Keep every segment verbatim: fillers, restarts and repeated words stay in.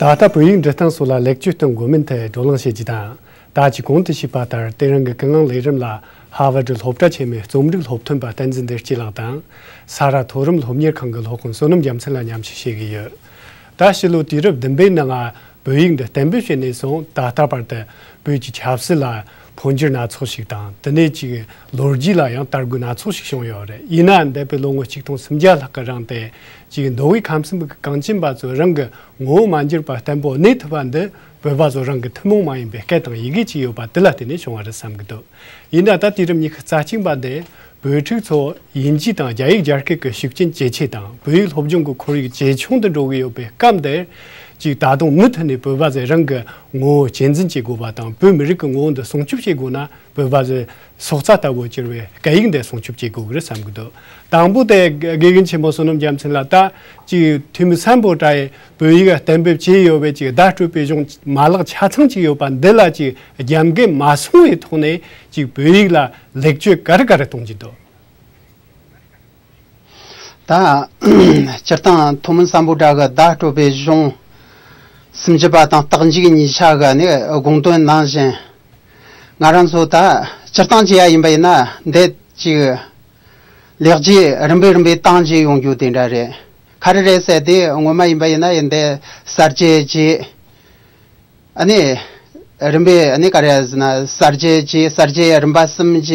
ད་ལྟ་བོད་ཡིག་འབྲི་སྟངས་སོགས་ལ་ལེགས་བཅོས་གཏོང་དགོས་མིན་ཐད་བགྲོ་གླེང་བྱེད་རྒྱུ་དང་། ད་ཅི་གོང་དུ་ཞུས་པ་ལྟར་དེ་རིང་གི་ཀུན་གླེང་ལས་རིམ་ལ་ཧ་ཝར་ཌི་སློབ་གྲྭ་ཆེན་མོའི་རྩོམ་རིག་སློབ་ཐོན་པ་བསྟན་འཛིན་བདེ་སྐྱིད་ལགས་དང་། ས་རཱ་མཐོ་རིམ་སློབ་གཉེར་ཁང་གི་སློབ་དཔོན་བསོད་ནམས་རྒྱལ་མཚན་ལ་མཉམ་ཞུགས་བྱེད་ཀྱི་ཡོད། ད་ཕྱི་ལོ་དུས་རབས་བདུན་པའི་ནང་བོད་ཡིག་འདི་གཏན་འབེབས་བྱས་ནས་བཟུང་ད་ལྟ་བར་དུ་བོད་ཀྱི་ཆབ་སྲིད་ལ་འཕོ་འགྱུར་སྣ་ཚོགས་ཤིག་དང་། དེ་ནས་ཅིག་ལོ་རྒྱུས་ལ་ཡང་དར་རྒུད་སྣ་ཚོགས་ཤིག་བྱུང་ཡོད་རེད། ཡིན་ནའང་འདས་པའི་ལོ་ངོ་གཅིག་སྟོང་སུམ་བརྒྱ་ལྷག་གི་རིང་དེ་ཅིག་མདོ་དབུས་ཁམས་གསུམ་པའི་གངས་ཅན་པ་ཚོས་རང་གི་ངོ་བོ་མ་འགྱུར་བར་བརྟན་པོ་གནས་ཐུབ་པ་འདི་བོད་པ་ཚོ་རང་གི་ཐུན་མོང་མ་ཡིན་པའི་སྐད་དང་ཡི་གེ་ཅིག་ཡོད་པ་དེ་ལ་བརྟེན་ནས་བྱུང་བ་རེད་བསམ་གྱི་འདུག་ཡིན་ན་ད་དུས་རབས་ཉི་ཤུ་རྩ་གཅིག་པ་འདི་བོད་ཕྲུག་ཚོ་དབྱིན་ཇི་དང་རྒྱ་ཡིག་སྦྱར་སྐད་ཀྱི་ཤུགས་རྐྱེན་ཇེ་ཆེ་དང་། བོད་ཡིག་སློབ་སྦྱོང་གི་ཁོར་ཡུག་ཇེ་ཆུང་དུ་འགྲོ་གི་ཡོད་པའི་སྐབས་འདིར། ཅིག་ད་དུང་མུ་མཐུད་ནས་བོད་པ་ཚོས་རང་གི་ངོ་བོ་གཅེས་འཛིན་བྱེད་དགོས་པ་དང་། བོད་མི་རིགས་ཀྱི་ངོ་བོ་འདི་སྲུང་སྐྱོབ་བྱེད་དགོས་ན། བོད་པ་ཚོས་སྲོག་རྩ་ལྟ་བུ་གྱུར་བའི་སྐད་ཡིག་འདི་སྲུང་སྐྱོབ་བྱེད་དགོས་ཀྱི་རེད་བསམ་གྱི་འདུག་དང་པོ་དེ་དགེ་རྒན་ཆེན་མོ་བསོད་ནམས་རྒྱལ་མཚན་ལགས། ད་ཅིག་འཐུས་མི་སམ་བྷོ་ཊ་ཡིས་བོད་ཡིག་གཏན་འབེབས་བྱས་ཡོད་པའི་ཅིག་བརྡ་སྤྲོད་པའི་གཞུང་མ་ལག་ཆ་ཚང་ཅིག་ཡོད་པ་འདི་ལ་ཅིག་རྒྱབ་འགལ་མ་སོང་བའི་ཐོག་ནས་ཅིག་བོད་ཡིག་ལ་ལེགས་བཅོས་ག་རེ་ག་རེ་གཏོང་གི་འདུག་ད་སྤྱིར་བཏང་ཐོན་མི་སམ་བྷོ་ཊ་གི་བརྡ་སྤྲོད་པའི་གཞུང་སུམ་ཅུ་པ་དང་རྟགས་འཇུག་གཉིས་ཆ་གི་ནི་དགོངས་དོན་ནང་བཞིན། ང་རང་ཚོ་ད་སྤྱིར་བཏང་བྱེད་ཡ་ཡིན་པ་ཡིན་ན་འདི་ཅིག་ལེགས་བཅོས་རིམ་པས་རིམ་པས་བཏང་བྱས་ཡོང་རྒྱུ་དེ་འདྲ་རེད། ག་རེ་རེད་ཟེར་དེ་སྔོན་མ་ཡིན་པ་ཡིན་ན་ཡིན་དེ་གསར་བརྗེ་བྱས། ཨ་ནི་རིམ་པས་ཨ་ནི་ག་རེ་ཟེར་ན་གསར་བརྗེ་བྱས། གསར་བརྗེ་རིམ་པ་གསུམ་བྱས།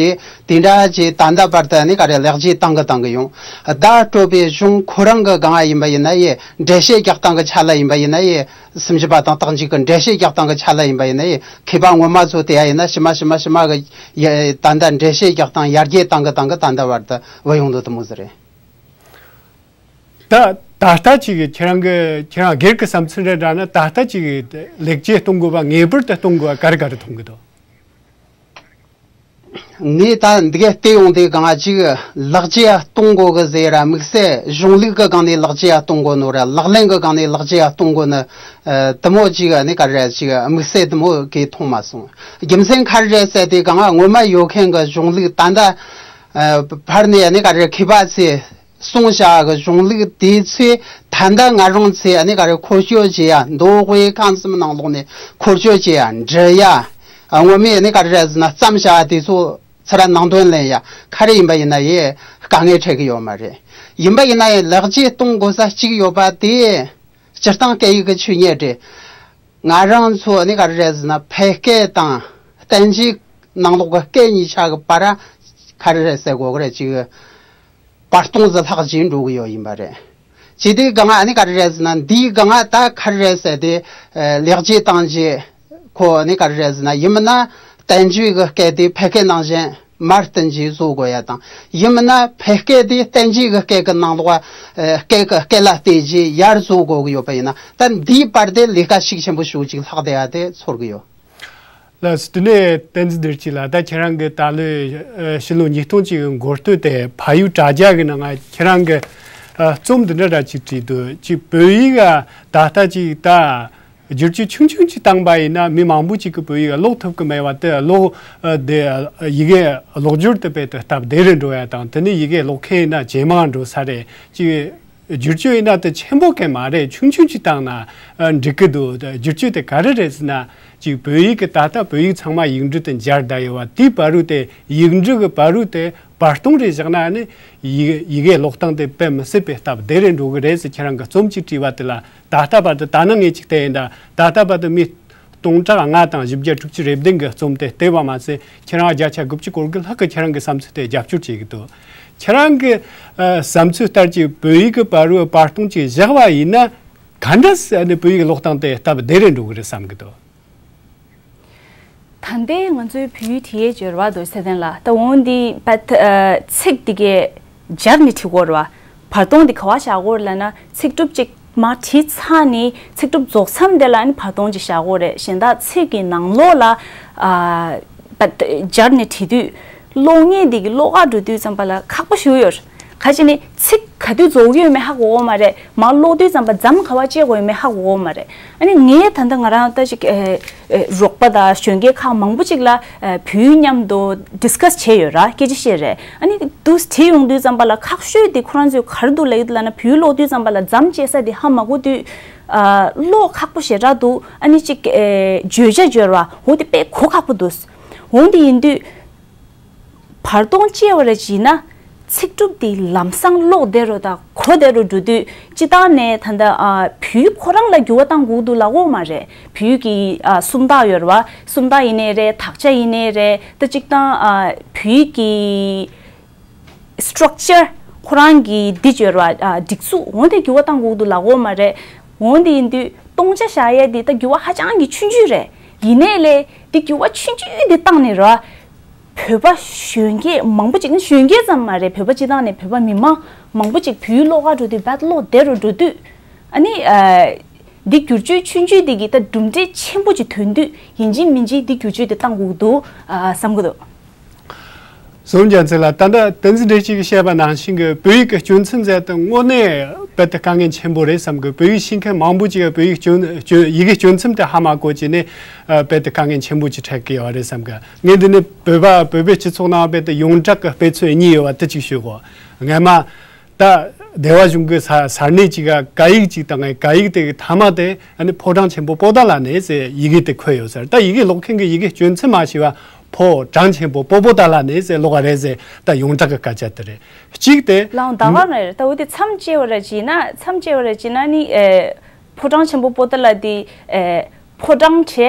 དེ་འདྲ་བྱས་ད་ལྟ་བར་དུ་ཨ་ནི་ག་རེ་ལེགས་བཅོས་བཏང་གི་བཏང་གི་ཡོང་། བརྡ་སྤྲོད་པའི་གཞུང་ཁོ་རང་གི་སྒང་ཡིན་པ་ཡིན་ན་ཡི་འགྲེལ་བཤད་རྒྱག་སྟངས་ཀྱི་ཆ་ལ་ཡིན་པ་ཡིན་ན་ཡི། སུམ་ཅུ་པ་དང་རྟགས་འཇུག་གི་འགྲེལ་བཤད་རྒྱག་སྟངས་ཀྱི་ཆ་ལ་ཡིན་པ་ཡིན་ན་ཡི། མཁས་པ་ངོ་མ་ཚོ་དེ་ཡ་ཡིན་ན་ཕྱི་མ་ཕྱི་མ་ཕྱི་མ་གི་ཡ་ད་ལྟ་འགྲེལ་བཤད་རྒྱག་སྟངས་ཡར་རྒྱས་བཏང་གི་བཏང་གི་ད་ལྟ་བར་དུ་བུད་ཡོང་འདུག་དེ་མོ་ཟིག་རེད། ད་ད་ལྟ་ཅིག་ཁྱེད་རང་གི་ཁྱེད་རང་སྒེར་གྱི་བསམ་ཚུལ་རེ་འདྲ་ན། ད་ལྟ་ཅིག་ལེགས་བཅོས་གཏོང་དགོས་པ་ངེས་པར་དུ་གཏོང་དགོས་པ་ག་རེ་ག་རེ་མཐོང་གི་འདུག་ངས་ད་འདི་ག་བལྟས་ཡོང་དུས་སྒང་ཅིག་ལེགས་བཅོས་གཏོང་དགོས་གི་ཟེར་ར། དམིགས་བསལ་གཞུང་ལུགས་ཀྱི་སྒང་ནས་ལེགས་བཅོས་གཏོང་དགོས་ནོ་ར། ལག་ལེན་གྱི་སྒང་ནས་ལེགས་བཅོས་གཏོང་དགོས་ནི་དེ་མོ་ཅིག་ནི་ག་རེ་ཅིག་དམིགས་བསལ་དེ་མོ་གི་མཐོང་མ་སོང་། རྒྱུ་མཚན་ག་རེ་རེད་ཟེར་དུས་སྒང་སྔོན་མ་ཡོད་མཁན་གྱི་གཞུང་ལུགས་ད་ལྟ་ཨ་བར་ནས་ནི་ག་རེ་མཁས་པ་ཚོས་གསུངས་བཞག་གི་གཞུང་ལུགས་དེ་ཚོས་ད་ལྟ་ང་རང་ཚོས་ནི་ག་རེ་འཁོར་སྐྱོད་བྱེད་ཡ། མདོ་དབུས་ཁམས་གསུམ་ནང་ལོགས་ནས་འཁོར་སྐྱོད་བྱེད་ཡ། འབྲི་ཡ། ཨ་སྔོན་མའི་ནི་ག་རེ་ཟེར་ན་བརྩམས་བཞག་དེ་ཚོ་ཚུར་ནང་དོན་ལེན་ཡ་ག་རེ་ཡིན་པ་ཡིན་ན་ཡི་དཀའ་ངལ་འཕྲད་གི་ཡོད་མ་རེད། ཡིན་པ་ཡིན་ན་ཡི་ལེགས་བཅོས་གཏོང་དགོས་ས་གཅིག་ཡོད་པ་དེ་སྤྱིར་བཏང་སྐད་ཡིག་གི་ཆོས་ཉིད་རེད། ང་རང་ཚོ་ནི་ག་རེ་རེད་ཟེར་ན་ཕལ་སྐད་དང་བསྟན་བཅོས་ནང་ལོགས་ཀྱི་སྐད་གཉིས་ཆ་གི་བར་ག་རེ་རེད་ཟེར་དགོས་གི་རེད། ཅིག་བར་སྟོང་ཟིག་ལྷག་ཅིག་འགྲོ་གི་ཡོད་ཡིན་པ་རེད། ཅི་དེའི་སྒང་ཨ་ནི་ག་རེ་རེད་ཟེར་ན་འདིའི་སྒང་ད་ག་རེ་རེད་ཟེར་དེ་ལེགས་བཅོས་བཏང་རྗེས་ཁོ་ཨ་ནི་ག་རེ་རེད་ཟེར་ན་ཡིན་མིན་ན་བསྟན་བཅོས་ཀྱི་སྐད་དེ་ཕལ་སྐད་ནང་བཞིན་མར་བསྟན་བཅོས་བཟོ་དགོས་ཡ་དང་། ཡིན་མིན་ན་ཕལ་སྐད་དེ་བསྟན་བཅོས་ཀྱི་སྐད་ཀྱི་ནང་ལོགས་སྐད་ཀྱི་སྐད་ལ་བལྟས་རྗེས་ཡར་བཟོ་དགོས་ཀྱི་ཡོད་པ་ཡིན་ན། ད་འདིའི་བར་དེ་ལས་ཀ་ཤུགས་ཆེན་པོ་ཞེ་ཅིག་ལྷག་བསྡད་ཡ་དེ་ཚོར་གི་ཡོད། ལགས་སོ། དེ་ནས་བསྟན་འཛིན་བདེ་སྐྱིད་ལགས། ད་ཁྱེད་རང་གི་ད་ལོའི་ཕྱི་ལོ་ཉིས་སྟོང་གཅིག་གི་འགོ་སྟོད་དེ་ཕ་ཡུལ་དྲ་རྒྱ་གི་ནང་ང་ཁྱེད་རང་གི་རྩོམ་འདི་འདྲ་འདྲ་ཅིག་བྲིས་འདུག་ཅིག་བོད་ཡིག་ད་ལྟ་ཅིག་ད་བསྒྱུར་བཅོས་ཆུང་ཆུང་ཅིག་བཏང་པ་ཡིན་ན་མི་མང་པོ་ཅིག་གིས་བོད་ཡིག་ཀློག་ཐུབ་ཀྱི་མེད་པ་དེ་ཀློག་དེ་ཡི་གེ་ཀློག་སྦྱོར་དེ་དཔེ་དེ་སྟབས་བདེ་རུ་འགྲོ་ཡ་དང་། དེ་ནས་ཡི་གེ་ཀློག་མཁན་ཡིན་ན་ཇེ་མང་འགྲོ་ས་རེད། ཅིག་བསྒྱུར་བཅོས་ཡིན་ན་དེ་ཆེན་པོ་གང་མ་རེད། ཆུང་ཆུང་ཅིག་བཏང་ན་འགྲིག་གི་འདུག་བསྒྱུར་བཅོས་དེ་ག་རེ་རེད་ཟེར་ན། ཅིག་བོད་ཡིག་གི་ད་ལྟ་བོད་ཡིག་ཚང་མ་ཡིག་འབྲུ་དེ་སྦྱར་བསྡད་ཡོད་པ་དེའི་བར་དུ་དེ་ཡིག་འབྲུ་གི་བར་དུ་དེ་བར་སྟོང་རེ་བཞག་ན་ནི་ཡི་ཡི་གེ་ཀློག་སྟངས་དེ་དཔེ་མི་སྲིད་པའི་སྟབས་བདེ་རེ་འགྲོ་གི་རེད་ཟེར་ཁྱེད་རང་གི་རྩོམ་ཅིག་བྲིས་པ་དེ་ལ། ད་ལྟ་བར་དུ་ད་ནངས་ངས་ཅིག་བལྟས་ཡིན་ད། ད་ལྟ་བར་དུ་མི་སྟོང་ཕྲག་ལྔ་དང་བཞི་བརྒྱ་དྲུག་ཅུ་རེ་བདུན་གྱི་རྩོམ་དེ་བལྟས་པ་མ་ཟད། ཁྱེད་རང་བརྒྱ་ཆ་དགུ་བཅུ་གོ་དགུ་ལྷག་གིས་ཁྱེད་རང་གི་བསམ་ཚུལ་དེ་རྒྱབ་སྐྱོར་བྱེད་ཀྱི་འདུག་ཁྱེད་རང་གི་ཨ་བསམ་ཚུལ་ལྟར་གྱི་བོད་ཡིག་གི་བར་དུ་བར་སྟོང་ཅིག་བཞག་པ་ཡིན་ན། ག་འདྲ་ཟེར་ནས་བོད་ཡིག་ཀློག་སྟངས་དེ་སྟབས་བདེ་རེ་འགྲོ་གི་རེད་བསམ་གྱི་འདུག་ད་ལྟའི་ང་ཚོའི་བོད་ཡིག་བྲིས་ཡས་འབྱོར་བ་འདུག་ཚེ་བརྟན་ལགས། ད་འོང་འདི་བད་ཚིག་འདི་གས་སྦྱར་ནས་བྲིས་དགོས་རེད་བ། བར་སྟོང་འདི་ག་བ་བཞག་དགོས་རེད་ལབ་ན། ཚིག་གྲུབ་ཅིག་མར་བྲིས་ཚར་ནས་ཚིག་གྲུབ་རྫོགས་མཚམས་དེ་ལ་ནི་བར་སྟོང་ཅིག་བཞག་དགོས་རེད། གཞན་དག་ཚིག་གི་ནང་ལོགས་ལ་ཨ་བད་སྦྱར་ནས་བྲིས་དུས་ཀློག་མཁན་འདི་གི་ཀློག་ག་འགྲོ་དུས་ཙམ་པ་ལ་ཁག་པོ་ཞིག་ཡོད་རེད། ཁ་ཅིག་ནི་ཚིག་ག་དུས་རྫོགས་ཀྱི་ཡོད་མེད་ཧ་གོ་གི་མ་རེད། མར་ཀློག་དུས་ཙམ་པ་མཚམས་ག་པར་བཅད་དགོས་ཡོད་མེད་ཧ་གོ་གི་མ་རེད། ཨ་ནི་ངས་ད་ལྟ་ང་རང་ད་ཅིག་ཨེ་ཨེ་རོགས་པ་དང་གཞོན་སྐྱེས་ཁག་མང་པོ་ཅིག་ལ་ཨེ་བོད་ཡིག་མཉམ་དུ་ཌིས་ཀ་སི་བྱས་ཡོད་ར། སྐད་ཆ་བཤད་རེད། ཨ་ནི་དུ་དྲིས་ཡོང་དུས་ཙམ་པ་ལ་ཁག་ཤོས་དེ་ཁོ་རང་ཚོས་ག་རེ་འདུག་ལབ་ཡོད་ལབ་ན། བོད་ཡིག་ཀློག་དུས་ཙམ་པ་ལ་མཚམས་བཅད་ས་དེ་ཧ་མ་གོ་དུས་ཨ་ཀློག་ཁག་པོ་ཞེ་དྲག་འདུག་ཨ་ནི་ཅིག་ཨེ་བརྗོད་བྱ་སྦྱོར་བ་འོ་དེ་དཔེ་གོ་ཁག་པོ་འདུག་འོ་དེ་ཡིན་དུས། བར་སྟོང་བཅད་པ་རེད་བྱས་ན། ཚིག་གྲུབ་དེ་ལམ་སང་ཀློག་བདེ་རུ་དང་གོ་བདེ་རུ་འགྲོ་དུས་སྤྱི་བཏང་ནས་ད་ལྟ་ཨ་བོད་ཡིག་ཁོ་རང་ལ་འགྱུར་བ་བཏང་དགོས་འདུག་ལབ་ཀྱི་ཡོད་མ་རེད། བོད་ཡིག་གི་ཨ་སུམ་རྟགས་ཡོད་རེད་བ། སུམ་རྟགས་ཡིན་ནའི་རེད། དག་ཆ་ཡིན་ནའི་རེད། ད་སྤྱི་བཏང་ཨ་བོད་ཡིག་གི་སི་ཊྲག་ཅར་ཁོ་རང་གི་འདི་ཡོད་རེད་བ། ཨ་སྒྲིག་འཛུགས་འོ་དེ་འགྱུར་བ་བཏང་དགོས་འདུག་ལབ་ཀྱི་ཡོད་མ་རེད། འོ་དེ་ཡིན་དུས་སྟོང་ཆ་བཞག་ཡས་དེ་ད་འགྱུར་བ་ཧ་ཅང་གི་ཆུང་ཆུང་རེད། ཡིན་ནའི་ལས་དེ་འགྱུར་བ་ཆུང་ཆུང་དེ་བཏང་ནས་རེད་བ། བོད་པ་གཞོན་སྐྱེས་མང་པོ་ཅིག་ནི་གཞོན་སྐྱེས་ཙམ་མ་རེད། བོད་པ་སྤྱི་བཏང་ནས་བོད་པ་མི་མང་མང་པོ་ཅིག་བོད་ཡིག་ཀློག་ག་འགྲོ་དུས་རྦད་ཀློག་བདེ་རུ་འགྲོ་དུས། ཨ་ནི་ཨ་འདི་བསྒྱུར་བཅོས་ཆུང་ཆུང་འདི་གི་ད་གྲུབ་འབྲས་ཆེན་པོ་ཅིག་ཐོན་དུས་ཡིན་གཅིག་མིན་གཅིག་འདི་བསྒྱུར་བཅོས་དེ་བཏང་དགོས་འདུག་ཨ་བསམ་གི་འདུག། བསོད་ནམས་རྒྱལ་མཚན་ལགས། ད་ལྟ་བསྟན་འཛིན་བདེ་སྐྱིད་ཀྱིས་བཤད་པ་ནང་བཞིན་གྱི་བོད་ཡིག་གི་སྐྱོན་ཚབ་མཛད་དེ་དངོས་གནས་རྦད་དེ་དཀའ་ངལ་ཆེན་པོ་རེད་བསམ་གི། བོད་ཡིག་ཤེས་མཁན་མང་པོ་ཅིག་གིས་བོད་ཡིག་སྐྱོན་སྐྱོན་ཡི་གེ་སྐྱོན་ཚབ་དེ་ཧ་མ་གོ་བྱས་ནས་ཨ་རྦད་དེ་དཀའ་ངལ་ཆེན་པོ་ཅིག་འཕྲད་ཀྱི་ཡོད་རེད་བསམ་གི། ངས་འདི་ནས་བོད་པ་བོད་པའི་སྤྱི་ཚོགས་ནང་རྦད་དེ་ཡོངས་གྲགས་ཀྱི་དཔེ་མཚོན་གཉིས་ཡོད་པ་དེ་གཅིག་ཞུ་གོ། སྔ་མ་ད་སྡེ་བ་གཞུང་གི་ས་ས་གནས་ཅིག་ག་སྐད་ཡིག་ཅིག་དང་། སྐད་ཡིག་དེ་གི་མཐའ་མ་དེ་ཨ་ནི་ཕོ་བྲང་ཆེན་པོ་པོ་ཏཱ་ལ་ནས་ཟེར་ཡི་གེ་དེ་འཁོད་ཡོད་ཟེར། ད་ཡི་གེ་ཀློག་མཁན་གྱི་ཡི་གེ་སྐྱོན་ཚབ་མ་ཤེས་པ་ཕོ་བྲང་ཆེན་པོ་པོ་པོ་ཏཱ་ལ་ནས་ཟེར་ཀློག་ག་རེད་ཟེར། ད་ཡོངས་གྲགས་ཀྱི་སྐད་ཆ་དེ་རེད། གཅིག་དེ་ལའང་ད་ག་རེད། ད་འོ་དེ་མཚམས་བཅད་པ་རེད་བྱས་ན། མཚམས་བཅད་པ་རེད་བྱས་ན་ནི་ཨེ་ཕོ་བྲང་ཆེན་པོ་པོ་ཏཱ་ལ་དེ་ཨེ་ཕོ་བྲང་བྱས།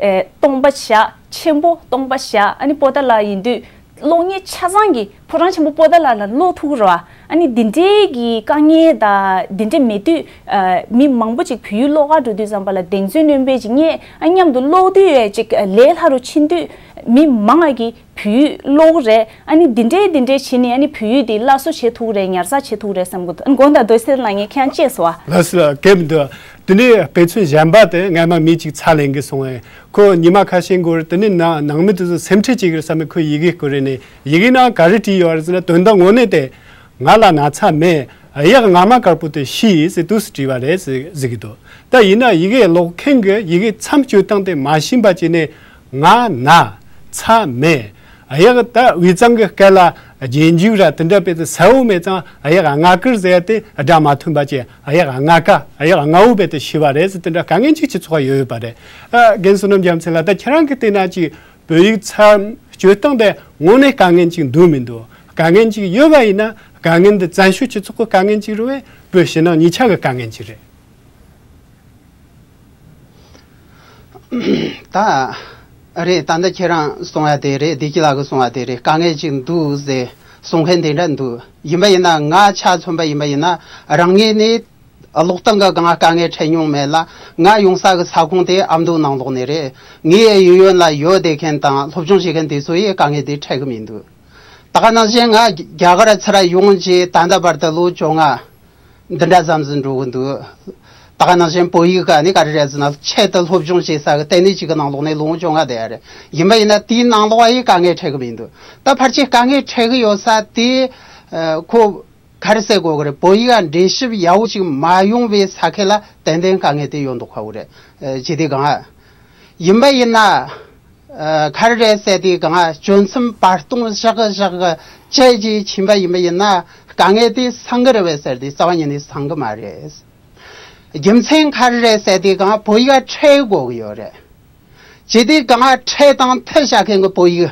ཨེ་སྟོང་པ་བཞག་ཆེན་པོ་སྟོང་པ་བཞག་ཨ་ནི་པོ་ཏཱ་ལ་ཡིན་དུས་ཀློག་མཁན་ཆ་ཚང་གིས་ཕོ་བྲང་ཆེན་པོ་པོ་ཏཱ་ལ་ལ་ཀློག་ཐུབ་ཀྱི་རེད་བ། ཨ་ནི་འདི་འདྲའི་གི་དཀའ་ངལ་དང་འདི་འདྲ་མེད་དུས་ཨ་མི་མང་པོ་ཅིག་བོད་ཡིག་ཀློག་ག་འགྲོ་དུས་ཙམ་པ་ལ་གདེང་ཚོད་སྣོན་པ་ཅིག་རྙེད། ཨ་མཉམ་དུ་ཀློག་དུས་ཡས་ཅིག་ལས་སླ་རུ་ཕྱིན་དུས་མི་མང་ང་གིས་བོད་ཡིག་ཀློག་གི་རེད། ཨ་ནི་འདི་འདྲའི་འདི་འདྲའི་བྱས་ནས་ཨ་ནི་བོད་ཡིག་དེ་སླར་གསོ་བྱེད་ཐུབ་ཀྱི་རེད། ཉར་ཚགས་བྱེད་ཐུབ་ཀྱི་རེད་བསམ་གི་འདུག། ཨ་ནི་དགོངས་དག། རྡོ་རྗེ་ལགས་ངས་ཁྱེད་རང་གཅེས་སོང་བ། ལགས་སོ་ལགས། གལ་མི་འདུག། དེ་ནས་དཔེ་མཚོན་གཞན་པ་དེ་སྔ་མ་མི་གཅིག་ཚ་ལེན་གི་སོང་བས། ཁོ་ཉི་མ་ཁ་ཤས་འགོར་དེ་ནས་ནང་ནང་མི་དེ་ཚོ་སེམས་ཁྲལ་བྱེད་ཀྱི་རེད་བསམ་པས་ཁོས་ཡི་གེ་བསྐུར་རེ་ནས། ཡི་གེ་ནང་ག་རེ་བྲིས་ཡོད་རེད་ཟེར་ན། དོན་དག་དངོས་གནས་དེ་ང་ལ་ན་ཚ་མེད། གཡག་རྔ་མ་དཀར་པོ་དེ་ཤི་ཟེར་དུས་སུ་བྲིས་པ་རེད་ཟེར་ཟེར་གི་འདུག། ད་ཡིན་ན་ཡི་གེ་ཀློག་མཁན་གྱི་ཡི་གེ་མཚམས་གཅོད་སྟངས་དེ་མ་ཤེས་པ་བྱས་ནས་ང་ན་ཚ་མེད། གཡག་ད་དབུས་གཙང་གི་སྐད་ལ་རྗེས་འཇུག་ར་དེ་འདྲ་བས་ཏེ་ས་འོག་མེད་ཙང་གཡག་རྔ་དཀར་ཟེར་ཡ་དེ་སྒྲ་མ་མཐུན་པ་བྱས། གཡག་རྔ་དཀར། གཡག་རྔ་འུ་བས་ཏེ་ཤི་བ་རེད་ཟེར། དེ་འདྲ་དཀའ་ངལ་ཅིག་སྤྱི་ཚོགས་ཡོད་ཡོད་པ་རེད། ཨ་རྒན་བསོད་ནམས་རྒྱལ་མཚན་ལགས། ད་ཁྱེད་རང་གིས་བལྟས་ན་ཅིག་བོད་ཡིག་མཚམས་གཅོད་སྟངས་དེ་དངོས་གནས་དཀའ་ངལ་ཅིག་འདུག་མི་འདུག། དཀའ་ངལ་ཅིག་ཡོད་པ་ཡིན་ན་དཀའ་ངལ་འདི་བཙན་བྱོལ་སྤྱི་ཚོགས་ཀྱི་དཀའ་ངལ་ཅིག་རེད་བས། བོད་ཕྱི་ནང་གཉིས་ཆ་གི་དཀའ་ངལ་ཅིག་རེད། ད་རེད། ད་ལྟ་ཁྱེད་རང་གསུང་བ་དེ་རེད། བདེ་སྐྱིད་ལགས་ཀྱིས་གསུང་བ་དེ་རེད། དཀའ་ངལ་ཅིག་འདུག་ཟེར་གསུང་མཁན་དེ་འདྲ་འདུག། ཡིན་པ་ཡིན་ན་ང་ཆ་མཚོན་པ་ཡིན་པ་ཡིན་ན་རང་ངོས་ནས་ཀློག་སྟངས་ཀྱི་སྒང་དཀའ་ངལ་འཕྲད་མྱོང་མེད་ལ། ང་ཡོང་ས་གི་ས་ཁོངས་དེ་ཨ་མདོ་ནང་ལོགས་ནས་རེད། ངའི་གཡས་གཡོན་ལ་ཡོད་བསྡད་མཁན་དང་སློབ་སྦྱོང་བྱེད་མཁན་དེ་ཚོ་ཡིས་དཀའ་ངལ་དེ་འཕྲད་གི་མི་འདུག། ད་ག་ནང་བཞིན་ང་རྒྱ་གར་ཚུར་ཡོང་རྗེས་ད་ལྟ་བར་དུ་ལོ་བཅོ་ལྔ་འདི་འདྲ་ཙམ་ཟིག་འགྲོ་གི་འདུག། ད་ག་ནང་བཞིན་བོད་ཡིག་ག་ནི་ག་རེ་རེད་ཟེར་ན། ཆེད་དུ་སློབ་སྦྱོང་བྱེད་ས་གི་ལྟེ་གནས་གཅིག་གི་ནང་ལོགས་ནས་ལོ་ངོ་བཅོ་ལྔ་བསྡད་ཡ་རེད། ཡིན་པ་ཡིན་ན་དེའི་ནང་ལོགས་ཡི་དཀའ་ངལ་འཕྲད་གི་མི་འདུག། ད་ཕལ་ཆེར་དཀའ་ངལ་འཕྲད་གི་ཡོད་ས་དེ་ཨ་ཁོ་ག་རེ་ཟེར་དགོས་གི་རེད། བོད་ཡིག་ག་འགྲེལ་བཤད་ཡག་པོ་ཅིག་མ་ཡོང་བའི་ས་ཁུལ་ལ་ཏན་ཏན་དཀའ་ངལ་དེ་ཡོད་མདོག་ཁ་པོ་རེད། ཨ་བྱས་དུས་གང་ཡིན་པ་ཡིན་ན། ཨ་ག་རེ་རེད་ཟེར་དུས་གང་སྐྱོན་མཚམས་བར་སྟོང་བཞག་གི་བཞག་གི་བཅད་ཀྱི་ཕྱིན་པ་ཡིན་པ་ཡིན་ན་དཀའ་ངལ་དེ་སངས་གི་རེད་བས་ཟེར་དུས་རྩ་བ་ཉིད་ནས་སངས་གི་མ་རེད། རྒྱུ་མཚན་ག་རེ་རེད་ཟེར་དུས་གང་བོད་ཡིག་ཁྲིད་དགོས་གི་ཡོད་རེད། བྱས་དུས་གང་ཁྲིད་དང་མཐུད་བྱ་མཁན་གྱི་བོད་ཡིག་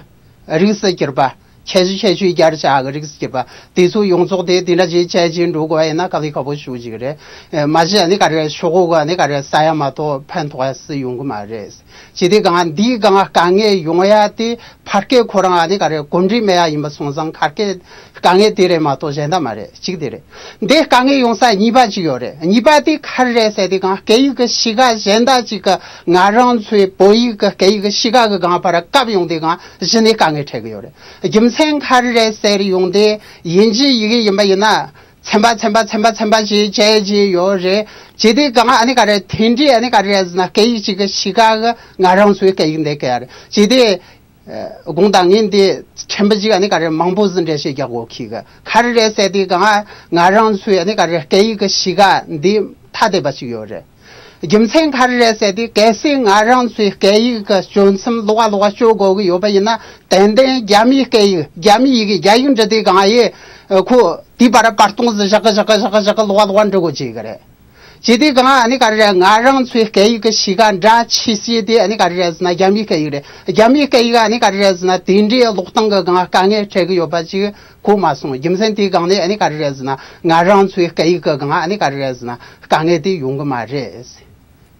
རིགས་སུ་གྱུར་པ། ཁྱད་ཆོས་ཁྱད་ཆོས་རྒྱ་ཆེ་གི་རིགས་སུ་གྱུར་པ་དེ་ཚོ་ཡོངས་རྫོགས་དེ་དེ་འདྲ་ཅིག་བཅད་ཅིག་འགྲོ་དགོས་པ་ཡིན་ན་དཀའ་ལས་ཁག་པོ་ཞེ་པོ་ཅིག་རེད། མ་གཞི་ནི་ག་རེ་ཤོག་གུ་ག་ནི་ག་རེ་ཟ་ཡ་མ་གཏོགས་ཕན་ཐོགས་ཡ་སུ་ཡོང་གི་མ་རེད། བྱས་དུས་གང་འདིའི་གང་དཀའ་ངལ་ཡོང་ཡ་དེ་ཕར་སྐད་ཁོ་རང་ནི་ག་རེ་གོམས་འདྲིས་མེད་ཡ་ཡིན་པ་སོང་ཙང་ཁ་སྐད་དཀའ་ངལ་དེ་རེད་མ་གཏོགས་གཞན་དག་མ་རེད། གཅིག་དེ་རེད། འདི་དཀའ་ངལ་ཡོང་ས་གཉིས་པ་ཅིག་ཡོད་རེད། གཉིས་པ་དེ་ག་རེ་རེད་ཟེར་དུས་གང་སྐད་ཡིག་གི་གཤིས་ཀ་གཞན་དག་ཅིག་གི་ང་རང་ཚོའི་བོད་ཡིག་གི་སྐད་ཡིག་གི་གཤིས་ཀ་གི་གང་བར་བཀབ་ཡོང་དུས་གང་གཞི་ནས་དཀའ་ངལ་འཕྲད་གི་ཡོད་རེད། རྒྱུ་མཚན་ག་རེ་རེད་ཟེར་ཡོང་དུས་དབྱིན་ཇིའི་ཡི་གེ་ཡིན་པ་ཡིན་ན་ཚན་པ་ཚན་པ་ཚན་པ་ཚན་པ་ཞིག་བཅད་ཀྱི་ཡོད་རེད། བྱས་དུས་གང་ཨ་ནི་ག་རེ་དེ་འདྲའི་ཨ་ནི་ག་རེ་རེད་ཟེར་ན་སྐད་ཡིག་ཅིག་གི་གཤིས་ཀ་གི་ང་རང་ཚོའི་སྐད་ཡིག་འདི་ག་རེད། བྱས་དུས། དགོངས་དག་ངས་འདི་ཕྲན་བུ་ཅིག་ཨ་ནི་ག་རེ་མང་པོ་ཟིན་འགྲེལ་བཤད་རྒྱག་དགོས་ཁི་གི། ག་རེ་རེད་ཟེར་དུས་གང་ང་རང་ཚོའི་ཨ་ནི་ག་རེ་སྐད་ཡིག་གི་གཤིས་ཀ་འདི་ཐ་དད་པ་ཅིག་ཡོད་རེད། རྒྱུ་མཚན་ག་རེ་རེད་ཟེར་དུས་གལ་སྲིད་ང་རང་ཚོའི་སྐད་ཡིག་གི་སྤྱོད་མཚམས་ལོགས་ཀ་ལོགས་ཀ་གཅོད་དགོས་ཀྱི་ཡོད་པ་ཡིན་ན། ཏན་ཏན་རྒྱ་མིའི་སྐད་ཡིག་རྒྱ་མིའི་ཡི་གེ་རྒྱ་ཡིག་འབྲི་དུས་གང་ཡེ་ཁོ་དེའི་བར་བར་སྟོང་ཟིག་བཞག་གི་བཞག་གི་བཞག་གི་བཞག་གི་ལོགས་ཀ་ལོགས་ཀ་འབྲི་དགོས་བྱེད་ཀྱི་རེད། བྱས་དུས་གང་ཨ་ནི་ག་རེ་རེད། ང་རང་ཚོའི་སྐད་ཡིག་གི་གཤིས་ཀ་འདྲ་ཆེ་ཤོས་དེ་ཨ་ནི་ག་རེ་རེད་ཟེར་ན་རྒྱ་མིའི་སྐད་ཡིག་རེད། རྒྱ་མིའི་སྐད་ཡིག་ཨ་ནི་ག་རེ་རེད་ཟེར་ན་དེ་འདྲའི་ཀློག་སྟངས་ཀྱི་སྒང་དཀའ་ངལ་འཕྲད་ཀྱི་ཡོད་པ་ཅིག་གོ་མ་སོང་། རྒྱུ་མཚན་དེའི་སྒང་ནས་ཨ་ནི་ག་རེ་རེད་ཟེར་ན་ང་རང་ཚོའི་སྐད་ཡིག་གི་སྒང་ཨ་ནི་ག་རེ་རེད་ཟེར་ན་དཀའ་ངལ་དེ་ཡོང་གི་མ་རེད།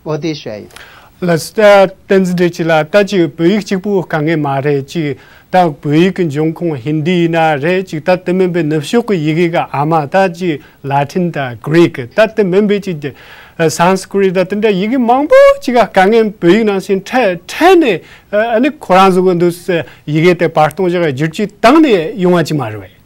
འོ་དེ་ཤོད་ཡིན། ལགས་སོ། ད་བསྟན་འཛིན་བདེ་སྐྱིད་ལགས། ད་ཅིག་བོད་ཡིག་གཅིག་པུ་དཀའ་ངལ་མ་རེད། ཅིག་ད་བོད་ཡིག་གི་འབྱུང་ཁུངས་ཧིན་དི་ཡིན་ན་རེད། ཅིག་ད་དེ་མིན་པའི་ནུབ་ཕྱོགས་ཀྱི་ཡི་གེ་ག་ཨ་མ་ད་ཅིག་ལ་ཏིན་དང་གྷི་རིག་ད་དེ་མིན་པའི་ཅིག་སན་སི་ཀྲི་ཏ་དེ་འདྲ་ཡི་གེ་མང་པོ་ཅིག་ག་དཀའ་ངལ་བོད་ཡིག་ནང་བཞིན་འཕྲད་འཕྲད་ནས་ཨ་ནི་ཁོ་རང་ཚོ་གི་འདུག་ཡི་གེ་དེ་བར་སྟོང་བཞག་བསྒྱུར་བཅོས་བཏང་ནས་ཡོང་བ་ཅིག་མ་རེད་པས།